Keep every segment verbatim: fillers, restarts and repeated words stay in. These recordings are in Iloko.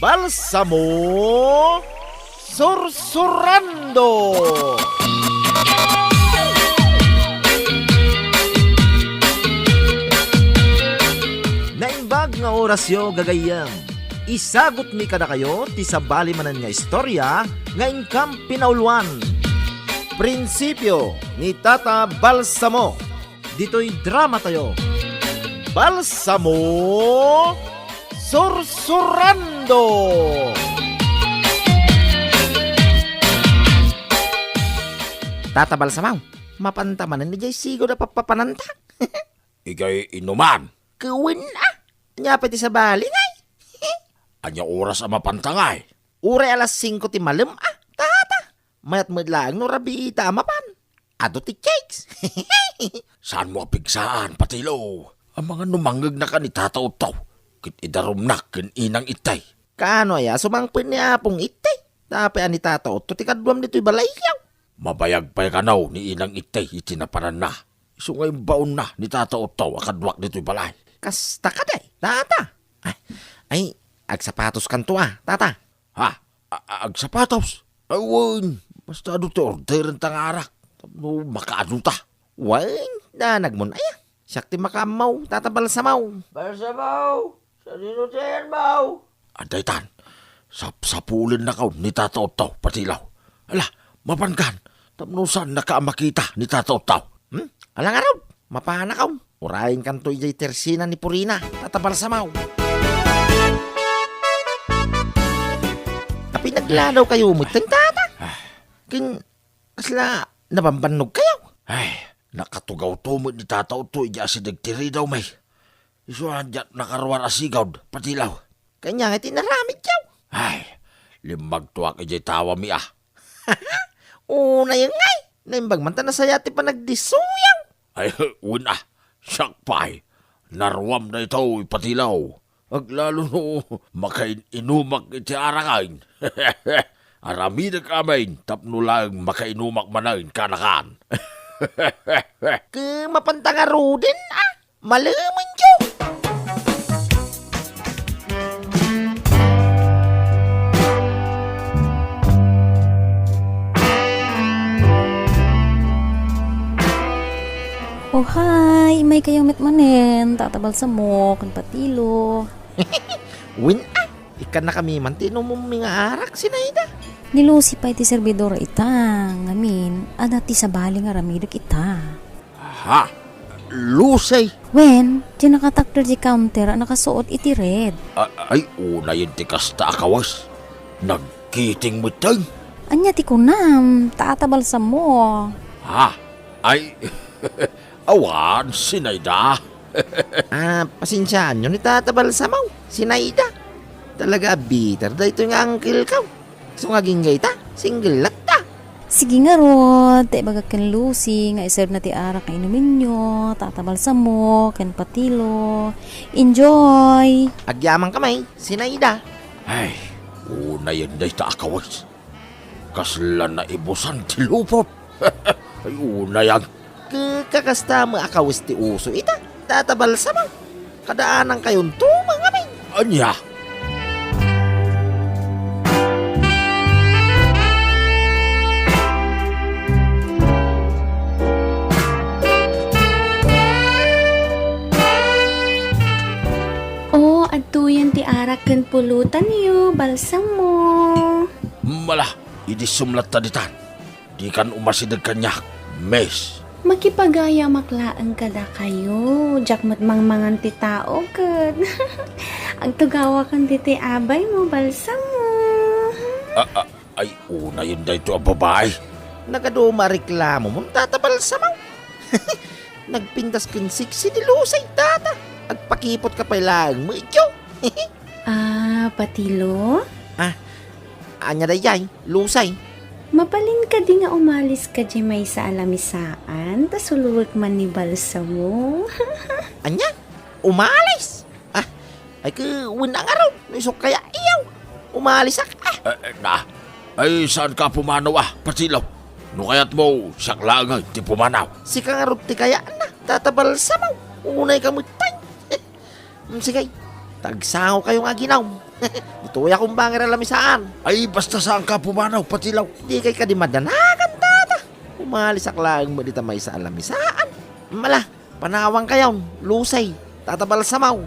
Balsamo Sursurando! Naimbag nga orasyo, gagayyem. Isagutmi kadakayo ti sabali manen nga istorya nga inkam pinauluan. Prinsipio ni Tata Balsamo. Ditoy dramatayo, Balsamo Sursurando! Tata Balsamo, mapanta manen idiay sigud a pappapananta? Idiay inuman. Wen a, ania pay ti sabali ngay? Ania oras a mapanta ngay? Uray alas singko ti malem a, tata. Mayat met laeng no rabii ta a mapan. Adu ti cakes. Saanmo a pigsaan, Patilo? Amangan no mangngegnaka ni Tata Otto ket idarumnak ken Inang Ittay. Kaano aya a sumangpet ni Apong Ittay? Tapay a ni Tata Otto ti kaduam ditoy balayyo. Mabayag pay kano ni Inang Ittay iti napananna. Isu nga imbaonna ni Tata Otto a kaduak ditoy balay. Kasta kadi, tata? Ay, ay, agsapatos kanto a, tata. Ha? A-, a-, agsapatos? Ay, wen, basta adu ti orderenta nga arak tapno makaadu ta. Wen, danagmon aya. Siak ti makaammo, Tata Balsamo. Balsamo, sadino ti ayanmo? Adda itan, sapsapulennakon ni Tata Otto, Patilo. Ala, mapankan, tapno saannaka a makita ni Tata Otto. Hmm? Ala ngarud, mapanakon. Urayenkanto idiay tersina ni Purina, Tata Balsamo. Apay, nagladawkayo metten, tata? Ah. Ken kasla nabambannogkayo? Ay, nakatugawto met ni Tata Otto idiay asideg ti ridawmi. Isu a diak nakaruar a sigud, Patilo. Ket ania ngay ti inaramidyo? Ay, limmagtoak idiay tawami a. Unayen ngay, naimbag man ta nasayaat ti panagdissoyo. Ay, wen a, siak pay. Naruam daytoy, Patilo. Aglalo no makain-inumak iti araken. Aramidek amin tapno laeng makainumak manen kanakan. Ket mapanta ngaruden a. Malemenyo! Oh, hi! Immaykayo met manen, Tata Balsamo, ken Patilo. Wen a, ikkannakami man ti inummi nga arak, Sinaida. Ni Lucy pay ti serbidor ita, ngamin, adda ti sabali nga aramidek ita. Ha? Lucy? Wen, diay nakatakder diay counter a nakasuot iti red. A-, ay, unayen ti kasta a kawes. Nagkiting metten. Ania ti kunam, Tata Balsamo? Ha? Ay, awan, Sinaida. Ah, pasensiaanyo ni Tata Balsamo, Sinaida. Talaga a bitter daytoy nga angkelko. Isu nga agingga ita, single latta. Sige ngarud, ta ibagak ken Lucy nga iservena ti arak nga inumenyo, Tata Balsamo, ken Patilo. Enjoy! Agyamankami, Sinaida. Ay, unayen dayta a kawes. Kasla naibusan ti lupot. Ay, unayen. Ka-, kakasta met a kawes ti uso ita, Tata Balsamo. Kadaanankayon to, mangngegngeg. Ania? O, adtoyen ti arak ken pulutanyo, Balsamo. Mala, idi sumlatta ditan. Dikan umasideg kaniak, miss. Makipagayamak laeng kadakayo, diak met mangmangan ti tao ket agtugawakan ditoy abaymo, Balsamo. A-, a-, ay, unayen daytoy a babai. Nagadu met a reklamomon, Tata Balsamo. Nagpintas ken sexy ni Lucy, Tata. Agpakiputka pay laeng met. Ah, Patilo? Ah, ania daydiay, Lucy? Mabalin kadi nga umaliska diay maysa a lamisaan, ta sulwek man ni Balsamo. Ania? Umalis? Ah, ay, ket wen a ngarud, no isu kayat, iyaw. Umalisak, ah. Eh, eh, na. Ay, saanka a pumanaw, ah, Patilo? No kayatmo, siak laeng ti pumanaw. Sika ngarud ti kayatna, Tata Balsamo. Unayka met pay. Mm, sige, ta agsangokayo nga aginom. Ditoyak umbanger a lamisaan. Ay, basta saanka a pumanaw, Patilaw. Dikay kadi madanagan, tata. Umalisak laeng met dita maysa a lamisaan. Mala, panawangkayon, Lusay, Tata Balsamaw.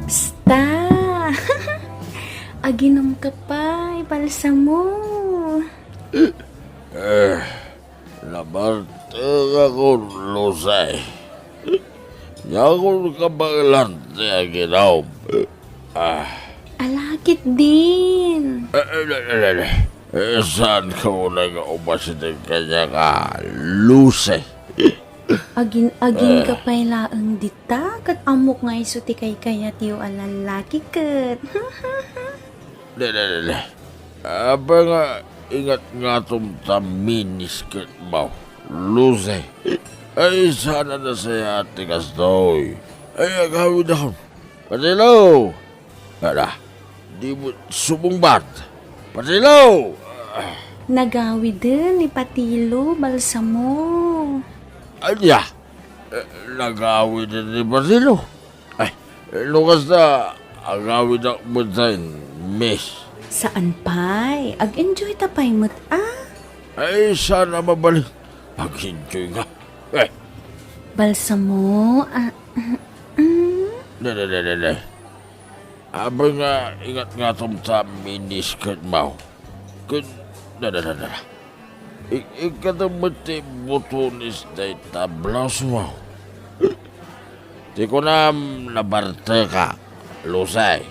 Basta! Aginom ka pay, Balsamo. Eh, nabartekakon, Lusay. Diakon kabaelan ti aginom. Ah. Ala ketdin. Eh, eh, eh, eh, eh. Eh, saanka unay nga umasideg kaniak, Lusay? Agin-agin ka pay laeng dita, ket ammok nga isu ti kaykayatyo a lallaki ket. Dede, dede. Apay nga ingat ngatom ta minisketmo, Lusay? Ay, saan a nasayaat ti kastoy. Ay, agawidakon. Patilaw! Ala, di mo sumungbat. Patilaw! Nagawiden ni Patilo, Balsamo. Ania? Eh, nagawiden ni Patilo? Ay, no kasta, agawidak met, Miss. Saan pay? Ag-enjoy ta pay met, ah. Ay, saan a mabalin. Ag-enjoy nga. Eh. Balsamo, ah, mm, mm. Ne, ne, ne, ne, ne. Apay nga ingat ngatom ta minisketmo. Ket, ne, ne, ne, ne. Ik-, ikkatem met ti butones dayta blousemo. Ti kunam nabartekak, Lusay.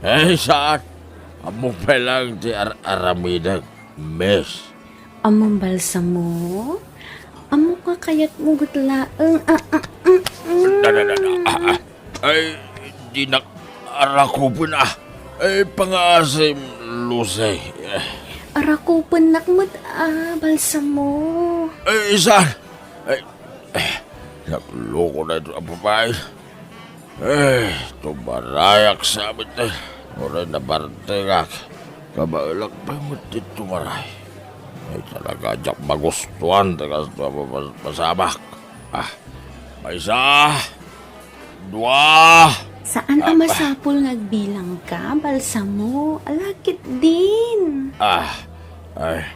Eh, saan? Ammok pay laeng ti ar-aramidek, Miss. Ammom, Balsamo? Ammok nga kayatmo met laeng. Ah, ah, mm, mm. Da, da, da, da. Ah, ah. Ay, dinak arakupen, ah. Ay, pangaasim, Lusay. Arakupennak met, ah, Balsamo. Ay, saan? Ay, eh, nagloko na ito ang babae. Eh, tumarayak sa amin, eh. Uray nabartekak. Kabaelak pay met ti tumaray. Ay, talaga, diak magustuhan ti kasto a pas-, pasamak. Ah, maysa, dua. Saan a masapul nga agbilang ka, Balsamo? Ala ketdin. Ah, ay,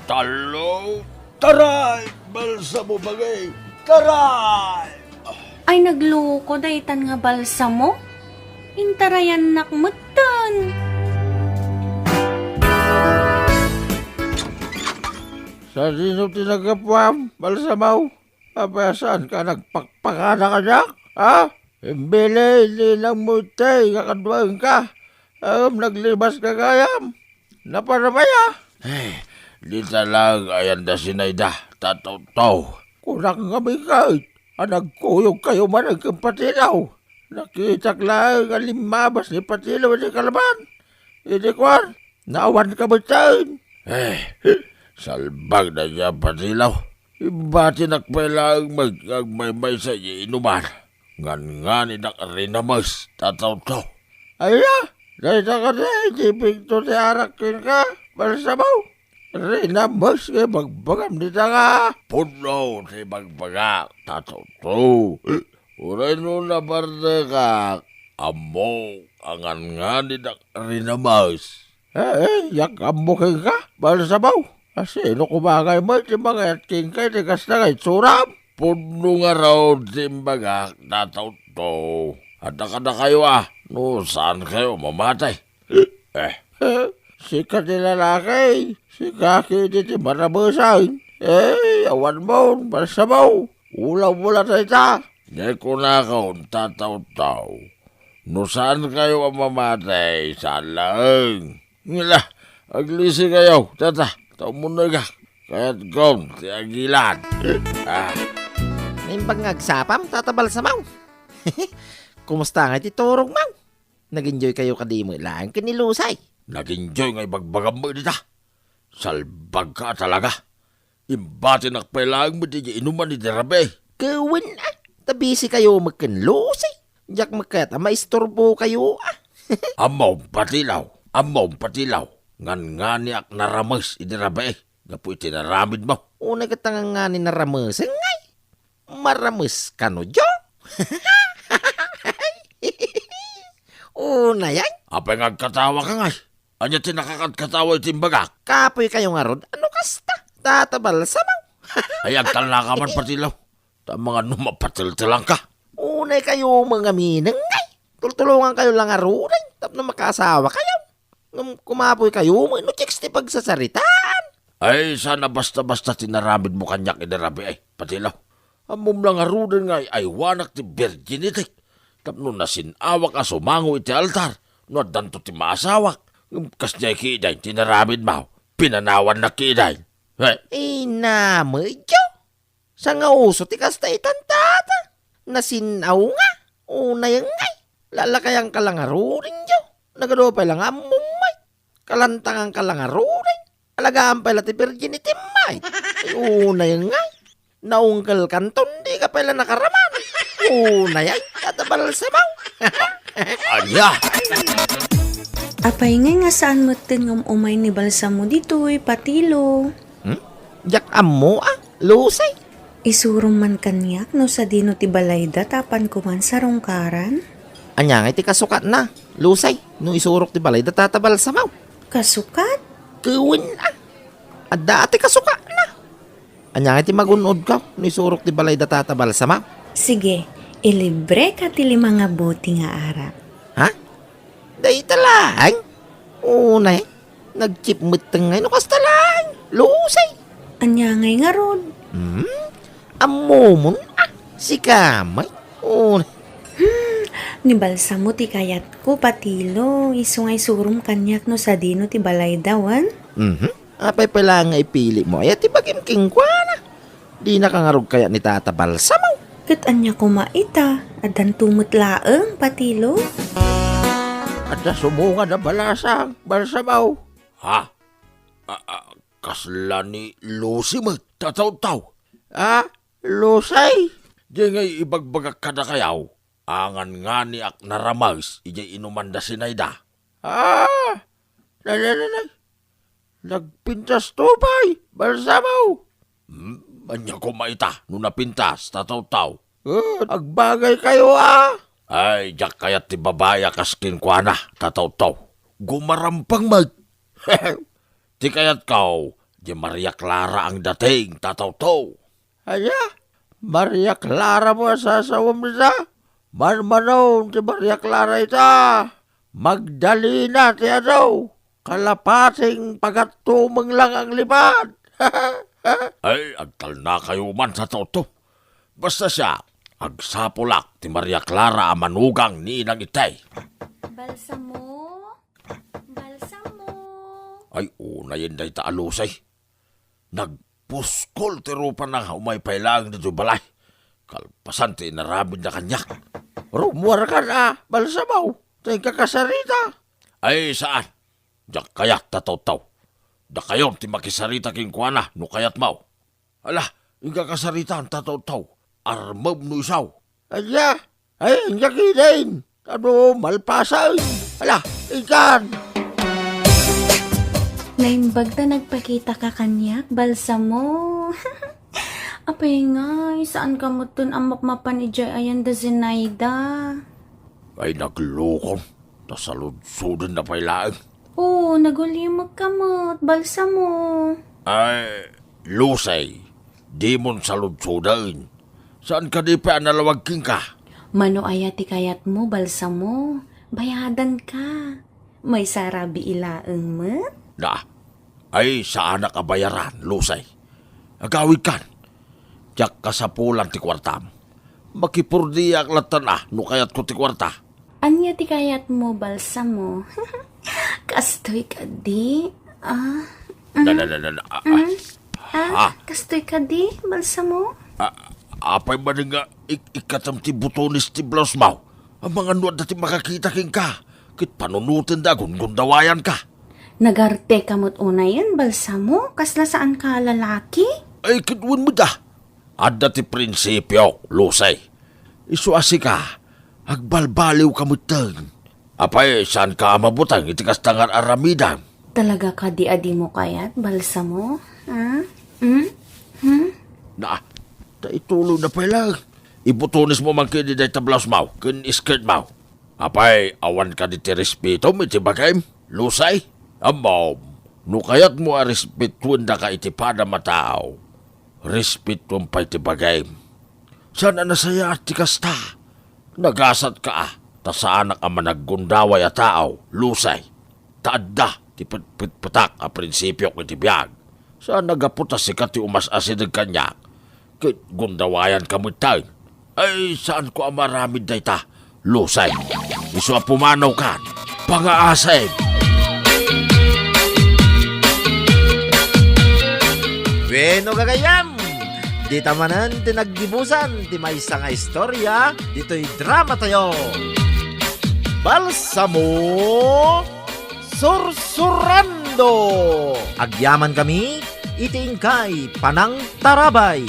tallo. Taray! Balsamo bagay! Taray! Ay, nagloko daytan nga Balsamo. Intarayannak metten. Sadino ti naggapuam, Balsamo? Apay a saanka nagpakpakada kaniak, ha? Imbilin ni Inangmo itay nga kaduaenka. Ngem naglimaska gayam. Naparamaya. Eh, dita laeng ayan da Zinaida, Tatawtaw. Kunak ngamin ket a nagkuyogkayo manen ken Patilaw. Nakitak laeng a limmabas ni Patilaw idi kalaban. Idi kuan, naawanka metten. Eh, salbag dayta a Patilaw. Imbatinak pay laeng met nga agmaymaysa idiay inuman. Nganganidak rinames, Tatawtaw. Aya, dayta kadi ti ipigto ti arak kenka, Balsamo? Rinames nga ibagbagam dita nga. Pudno ti ibagbagak, Tatawtaw. Uray no nabartekak, ammok a nganganidak rinames. Eh, eh, diak ammo kenka, Balsamo. A sino koma ngay met ti mangayat kenka iti kasta nga itsuram? Pudno ngarud ti imbagak, Tatawtaw. Adda kadakayo a, no saankayo mamatay. Eh. Eh, sika ti lalaki, sika ketdi ti maramesen. Eh, awanmon, Balsamo. Ulawmo la dayta. Diay kunakon, Tatawtaw. No saankayo a mamatay, saan laeng. Ngala, aglisikayo, tata, ta umunnegak. Kayatkon ti agilad. Ah. Naimbag nga agsapam, Tata Balsamo. Kumusta ngay ti turogmo? Nag-enjoy kayo kadi met laeng ken ni Lusay? Nag-enjoy nga ibagbagammo dita. Salbagka a talaga. Imbatinak pay laeng met idiay inuman iti rabii. Ket wen, a, ta busy kayo met ken Lusay. Diak met kayat a maisturbokayo, a. Ammom, Patilaw, ammom, Patilaw. Nganganiak narames idi rabii. gapu iti naramidmo. Unay ket ta ngangani naramesen ngay. Marames kano, Jo? Unay ay. Apay nga agkatawa ka ngay? Ania ti nakakatkatawa iti imbagak? Kapoy kayo ngarud, ano kasta? Tata Balsamo. Ay, agtalna ka man, Patilo. Ta mangano mapatiltilang ka. Unay kayo mangamineng ngay. Tultulongan kayo lang ngaruden tapno makaasawa kayo. Ngem kumapoy kayo, no chicks ti pagsasaritaan. Ay, sana basta-basta ti naramidmo kaniak idi rabii, Patilo. Ammom lang ngaruden nga ay-aywanak ti virginity tapno nasin-awak a sumango iti altar no addanto ti maasawak. Ngem kasdiay ketdin ti naramidmo, pinanawannak ketdin. He? Inamedyo. Sangauso ti kasta itan, tata. Nasin-aw nga. Unay ngay. Lalakayan ka lang ngaruden, Jo. Nagadu pay lang ammom, may. Kalantangan ka lang ngaruden. Alagaan pay la ti virginity, may. Ay, unay ngay. Naungkel kanton, di ka pay la nakaraman. Unay ay, tata Balsamo. Ania? Apay ngay nga saan metten nga um-umay ni Balsamo ditoy, Patilo? Hmm? Diak ammo, a, Lucy. Isurom man kaniak no sadino ti balayda ta apanko man sarungkaran. Ania ngay ti kasukatna, Lucy, no isurok ti balayda, tata Balsamo? Kasukat? Wen, a. Adda ti kasukatna. Ania ngay ti magun-odko no isurok ti balayda, tata Balsamo? Sige, ilibreka ti lima nga bote nga arak. Ha? Dayta laeng? Unay, nagchip metten ngay no kasta laeng, Lucy. Ania ngay ngarud? Hmm? Ammomon, a, sika, may. Unay. Hmm, ni Balsamo ti kayatko, Patilo. Isu nga isurom kaniak no sadino ti balayda, wen? Mhm. Apay pay la nga ipilim mo aya ti bagim kenkuana? Dinaka ngarud kayat ni tata Balsamo? Ket ania koma ita? Addanto met laeng, Patilo. Adda sumungan a balasang, Balsamo. Ha? A, a, kasla ni Lucy met, tatawtaw. A, Lucy? Diay ngay ibagbagak kadakayaw, a nganganiak narames idiay inumanda Zinaida. A, na, na, na, na. Nagpintas to pay, Balsamo. Hmm, ania koma ita no napintas, tatawtaw? Eh, agbagay kayo, a. Ay, diak kayat ti babai a kas kenkuana, tatawtaw. Gumarampang met. Ti kayatko, di Maria Clara ang dating, tatawtaw. Ania? Maria Clara mo a sasawem ita? Manmanon ti Maria Clara ita. Magdalena ti adu. Kalapating pagattumeng lang ang lipad. Ay, agtalna kayo man, tatawtaw. Basta siak, agsapulak ti Maria Clara a manugang ni Inang Itay. Balsamo? Balsamo? Ay, unayen dayta a Lucy. Nagpuskol ti rupana nga umay pay laeng ditoy balay. Kalpasan ti inaramidna kaniak. Rummuarkan a, Balsamo, ta inkakasarita. Ay, saan. Diak kayat, tatawtaw. Dakayon ti makisarita kenkuana no kayatmo. Ala, inkakasaritaan, tatawtaw. Armem no isu. Ania? Ay, ania ketdin? Adu, malpasen. Ala, inkan. Naimbag ta nagpakitaka kaniak, Balsamo. Apay ngay, saanka metten a mapmapan idiay ayan da Zenaida? Ay, naglukon. Ta saludsodenna pay laeng. Oo, nagulimekka met, Balsamo. Ay, Lucy, dimon saludsoden. Saan kadi pay a nalawag kenka? Mano aya ti kayatmo, Balsamo? Bayadanka. Maysa a rabii laeng met? Na, ay, saanak a bayaran, Lucy. Agawidkan. Diak kasapulan ti kuartam. Makipurdiak latta no kayatko ti kuarta. Ania ti kayatmo, Balsamo? Kastoy kadi? Ah, mm, na, na, na, na, ah, mm. Ah, ah. Kastoy kadi, Balsamo? Ah, apay man nga ik-, ikkatem ti butones ti blouse mo? Amangan no adda ti makakita kenka, ket panunotenda a gungundawayanka. Nagarteka met unayen, Balsamo? Kasla saanka a lalaki? Ay, ket wen met a. Adda ti prinsipio, Lucy. Isu a sika, agbalbaliwka metten. Apay, saanka a mabuteng iti kasta nga ar-aramidem? Talaga kadi a dimo kayat, Balsamo? Ah? Hmm? Hmm? Na, ta ituloy na pay lang. Ibutones mo man kadi dayta blouse mo ken skirt mo. Apay, awan kadi ti respetom iti bagim, Lusay? Ammom, no kayatmo a respetoendaka iti padam a tao, respetoem pay ti bagim. Saan a nasayaat ti kasta. Nagasatka a, ta saanak a managgundaway a tao, Lusay. Ta adda ti petpetpetak a prinsipiok iti biag. Saan a gapu ta sika ti umas-asideg kaniak, ket gundawayanka metten. Ay, saanko a maaramid dayta, Lusay. Isu a pumanaw kan, pangaasim. Bueno, gagayyem, dita manen ti naggibusan ti maysa nga istorya ditoy drama tayo. Balsamo Sursurando. Agyaman kami iti inkay panangtarabay.